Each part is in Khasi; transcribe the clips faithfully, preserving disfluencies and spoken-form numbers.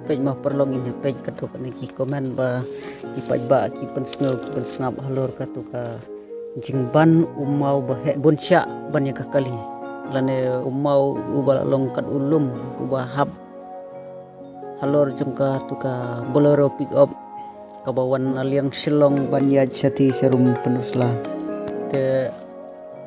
Peit ma paralok, ngin ïa peit katto katne ki comment ba ki paidbah ki pynsngew ki pynsngap halor katto ka jingban u maw ba heh bun shah ban ïa ka kali. Lane u maw uba la long kat u lum uba hap halor jong katto ka Bolero pickup kaba wan na liang Shillong ban ïaid shathie sharum Pynursla. Te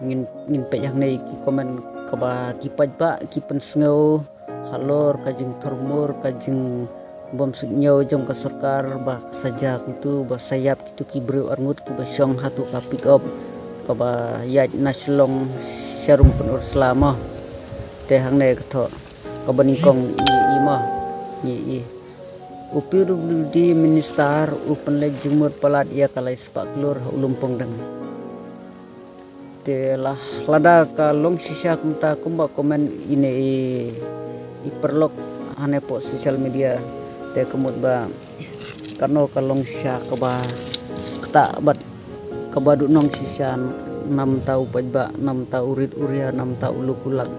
ngin ngin peit hangne ki comment kaba ki paidbah ki pynsngew halor ka jingthurmur, ka jingbymsuidñiew jong ka sorkar ba ka sa jia kumto, ba sa ïap kito ki briew arngut kiba shong hato ka pickup kaba ïaid na Shillong sharum Pynursla mo. Te hangne ka thoh kaba nyngkong, i i mo, i i. U P W D minister u pynleit jingmut palat ïa ka lai spah klur ha u lum Pongdeng. Te la lada ka long shisha kumta kumba comment ine i, i paralok hane poh social media, te ka mut ba kano ka long shisha kaba ktah bad kaba duhnong shisha, namta u paidbah, namta u rit u ria, namta u luk u lak.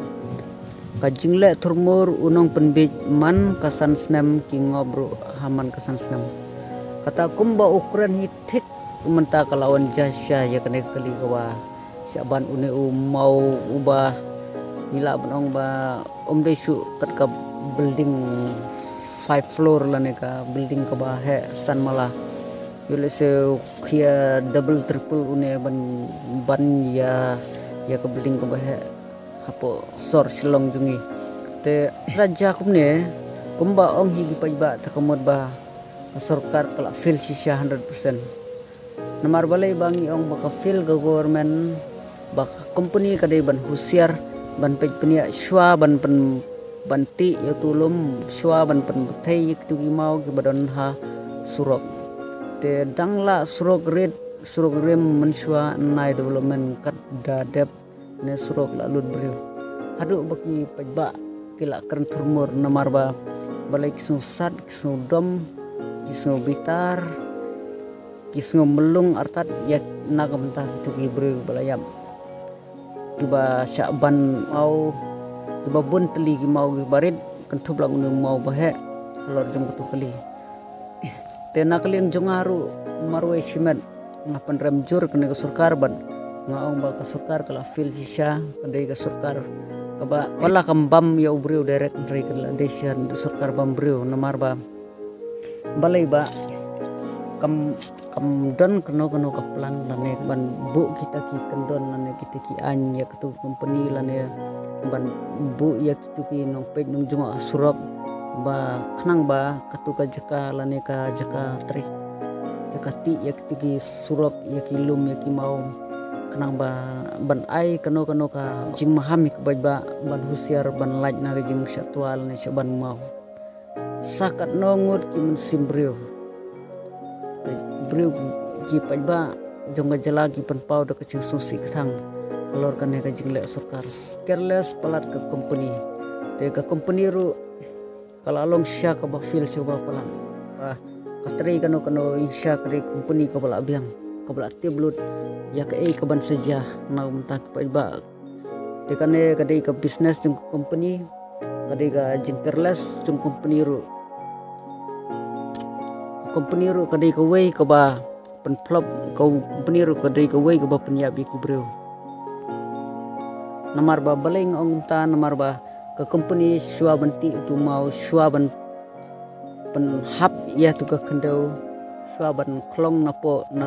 Ka jingleh thurmur u nongpynbiej man ka san snem, ki ngop ruh ha man ka san snem. Kata kumba u kren hi thik, mynta ka la wan jia shisha ïa kane ka kali kaba shah ban une u maw uba ngi lah ban ong ba um dei shuh kat ka building five floor lane ka building kaba heh san mala. Ïoh lehse u khia double triple une ban ban ïa ïa ka building kaba heh hapoh sor Shillong jong ngi. Te lada jia kumne kumba ong hi ki paidbah, te ka mut ba ka sorkar ka la fail shisha hundred percent. Namar balei ba ngi ong ba ka fail ka government, ba ka company ka dei ban husiar, ban peit pynïaid shuwa ban pyn ban tih ïa utu u lum, shuwa ban pynbthei ïa kitu ki maw kiba don ha surok. Te dang la surok rit, surok rim mynshuwa, nai development kat da dep ne surok la lut briew. Haduh ba ki paidbah ki la kren thurmur namar ba balei ki sngewsat, ki sngewdom, ki sngew bitar, ki sngew mlung artat ïa na ka bynta kitu ki briew ba la ïap, kiba shah ban maw, kiba bun tylli ki maw kiba rit, kynthup lang une u maw ba heh halor jong katu kali. Te na ka liang jong nga ruh marwei shimet nga pynrem jur kane ka sorkar bad nga ong ba ka sorkar ka la fail shisha, ka dei ka sorkar kaba, ba la kam bam ïa u briew direct, hynrei ka la dei shisha sorkar bam briew namar ba balei ba kam kam don kano kano ka plan lane ban buh kita ki kyndon lane kita ki aiñ ïa katu ka company lane ban buh ïa kitu ki nongpeit nongjngoh ha surok ba khnang ba katu ka jaka lane ka jaka trei, jaka tih ïa kitu ki surok, ïa ki lum, ïa ki maw, khnang ba ban ai kano kano ka jingmaham ïa ki paidbah ban husiar ban lait na ka jingshah twa lane shah ban maw. Sa katno ngut ki mynsiem briew, briew ki paidbah jong ka jylla ki pynpaw da ka jingsngewsih kthang halor kane ka jingleh sorkar. Careless palat ka company. Te ka company ruh ka la long shisha kaba fail shisha ba palat. Ba ka trei kano kano shisha, ka dei company kaba la biang, kaba la tip lut ïa kaei kaban sa jia na ka bynta ki paidbah. Te kane ka dei ka business jong ka company, ka dei ka jingcareless jong ka company ruh. Ka company ruh ka dei kawei kaba pynphlop, ka company ruh ka dei kawei kaba pynïap ïa ki briew. Namar ba balei nga ong kumta, namar ba ka company shuwa ban tih utu u maw, shuwa ban pynhap ïa tu ka khyndew, shuwa ban khlong napoh na,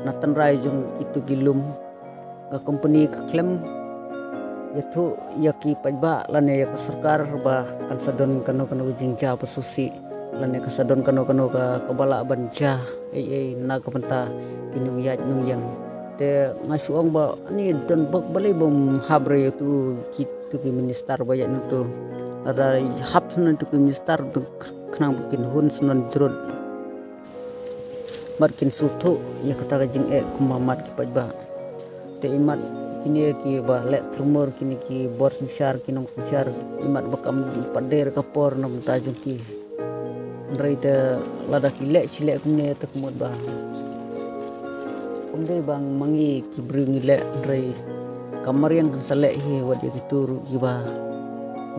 na tynrai jong kitu ki lum, ka company ka khlem ïathuh ïa ki paidbah lane ïa ka sorkar ba kan sa don kano kano ka jingjia ba sngewsih lane kan sa don kano kano ka, kaba lah ban jia ei ei na ka bynta ki nongïaid nongïeng. Te nga shu ong ba ani don bok, balei bym hap re ïa tu ki, tu ki minister ba ïaid na tu. Lada hap shuh na tu ki minister tu khnang ba kin hun shnong jrut bad kin sngewthuh ïa kata ka jingeh kumba mat ki paidbah. Te imat kine kiba leh thurmur, kine ki bor synshar, ki nong synshar, imat ba kam pat dei re ka por na bynta jong ki. Hynrei te lada ki leh shi leh kumne te ka mut ba ym dei ba ma ngi ki briew ngi leh, hynrei ka mariang kan sa leh hi wat ïa kitu ruh kiba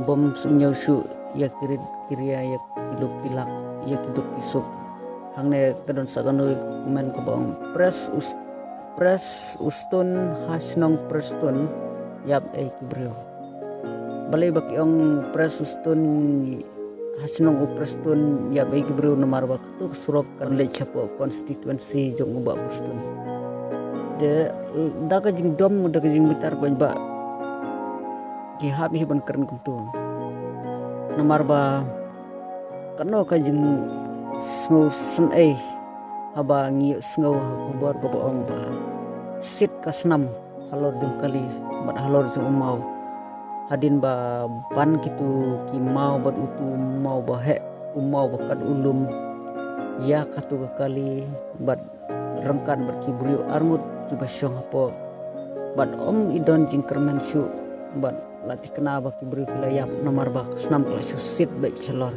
bym sngewsih shuh ïa ki rit ki ria, ïa ki luk ki lak, ïa ki duk ki suk. Hangne ka don sa kano ka comment kaba ong, Pres us Pres Ustun ha shnong Prestone ïap ei ki briew. Balei ba ki ong Pres Ustun ha shnong u Prestone ïap ei ki briew? Namar ba katu ka surok kan leit shapoh constituency jong u Bah Prestone. Te da ka jingdom, da ka jingbitar ba ki hap hi ban kren kumtu. Namar ba kano ka jingsngew sngewsih haba ngi ïohsngew ha khubor kaba ong ba sit ka snam halor jong kali bad halor jong u maw. Hadien ba ban kitu ki maw bad utu u maw ba heh, u maw ba kat u lum ïa katu ka kali bad ryngkat bad ki briew arngut kiba shong hapoh. Bad ym i don jingkyrmen shuh bad la thikna ba ki briew ki la ïap namar ba ka snam ka la shu sit beit shalor.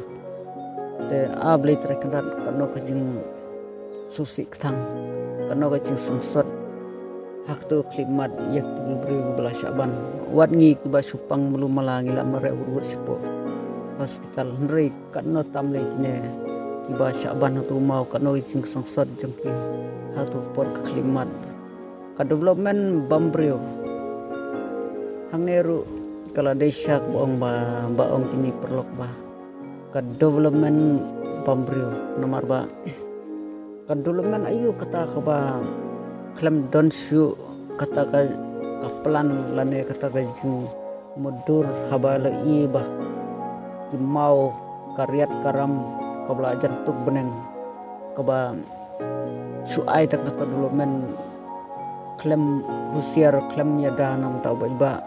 Te A Blei Trai Kynrad, kano ka jingsngewsih kthang, kano ka jingsangsot ha katu ka khyllipmat ïa katu ki briew kiba la shah ban. Wat ngi kiba shu pang malu mala ngi la mareh wut wut shapoh hospital, hynrei kano tam lei kine kiba shah ban ha utu u maw, kano ka jingsangsot jong ki ha utu u por ka khyllipmat. Ka development bam briew. Hangne ruh ka la dei sha kaba ong ba, ba ong kine paralok ba ka development bam briew. Namar ba ka development aïu kata kaba khlem don shuh kata ka, ka plan lane kata ka jingmutdur haba la ïohi ba ki maw ka riat ka ram kaba la jan tuk bneng, kaba shu ai tang kata development khlem husiar, khlem ïada na ka bynta u paidbah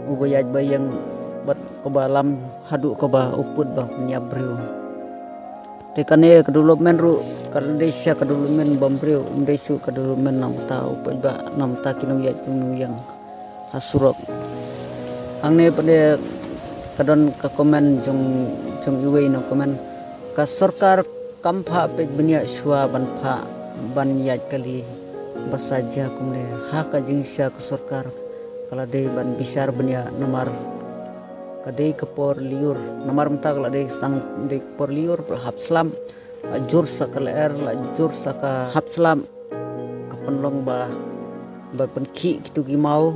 uba ïaid ba ïeng bad kaba lam haduh kaba u pud ba pynïap briew. Te kane ka development ruh ka dei sha ka development bam briew, ym dei shuh ka development na ka bynta u paidbah, na ka bynta ki nongïaid ki nongïeng ha surok. Hangne pat ka don ka comment jong, jong iwei nongcomment, ka sorkar kam phah peit bniah shuwa ban phah ban ïaid kali ba sa jia kumne. Ha ka jingshisha ka sorkar ka la dei ban bishar bniah namar ka dei ka por lyiur, namar mynta ka la dei tang dei ka por lyiur, la hap slap, la jur sa ka lyer, la jur sa ka hap slap, ka pynlong ba, ba pynkhih kitu ki maw,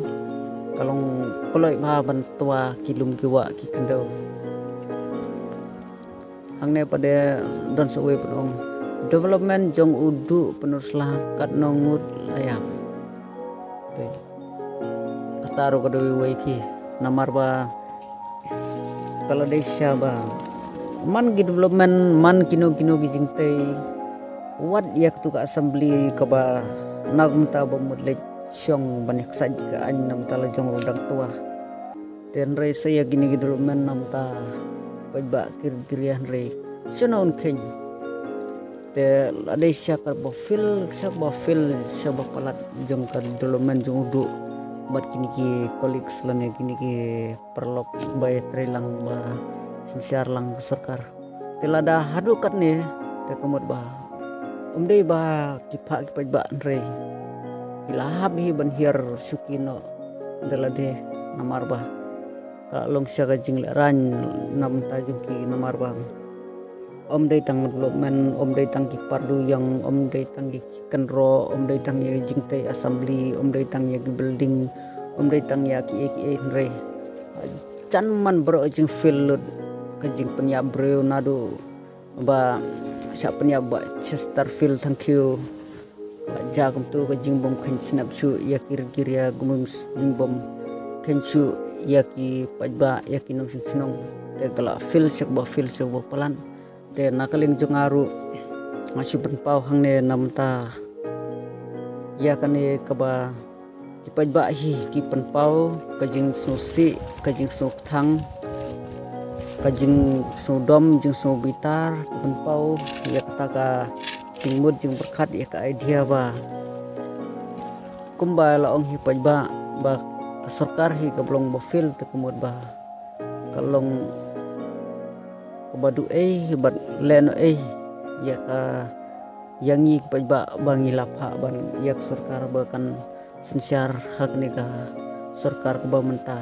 ka long kloi bha ban twa ki lum ki wah ki khyndew. Hangne pat don sa uwei pat ong, development jong u Duh Pynursla katno ngut la ïap. Kata ruh ka dei uwei phi, namar ba ka la dei sha ba man ki development, man kino kino ki jingtei, wat ïa katu ka assembly kaba na ka bynta ba mut leit shong ban ïa ksait ka aiñ na ka bynta la jong ruh dang twa. Te hynrei sa ïa kine ki development na ka bynta paidbah ki ri ki ria hynrei shano un kheiñ. Te la dei sha kaba field, sha kaba field, sha kaba palat jong ka development jong u Duh bad kine ki colleagues lane kine ki paralok ba ïatrei lang ba synshar lang ka sorkar. Te lada haduh katne te ka mut ba ym dei ba ki phah ki paidbah hynrei ki la hap hi ban hiar shuki noh da lade, namar ba ka long sha ka jinglehrain na ka bynta jong ki, namar ba ym dei tang development, ym dei tang ki pardu ïong, ym dei tang ki kynroh, ym dei tang ïa ki jingtei assembly, ym dei tang ïa ki building, ym dei tang ïa kiei kiei hynrei jan man baroh jingfield lut ka jingpynïap briew naduh ba shah pynïap Bah Chesterfield Thangkhiew. La jia kumtu ka jingbym kheiñ snep shuh ïa ki ri ki ria, ka jingbym kheiñ shuh ïa ki paidbah, ïa ki nongshong shnong. Te ka la field sha kaba field sha kaba palat. Te na ka liang jong nga ruh nga shu pynpaw hangne na ka bynta ïa kane kaba ki paidbah hi ki pynpaw ka jingsngewsih, ka jingsngewkthang, ka jingsngewdom, jingsngewbitar, ki pynpaw ïa kata ka jingmut jingpyrkhat, ïa ka idea ba kumba la ong hi paidbah ba ka sorkar hi kaba long ba field, te ka mut ba ka long kaba duh ei bad lehnoh ei ïa ka, ïa ngi ki paidbah ba ngi la phah ban ïa ka sorkar ba kan synshar ha kane ka sorkar kaba mynta.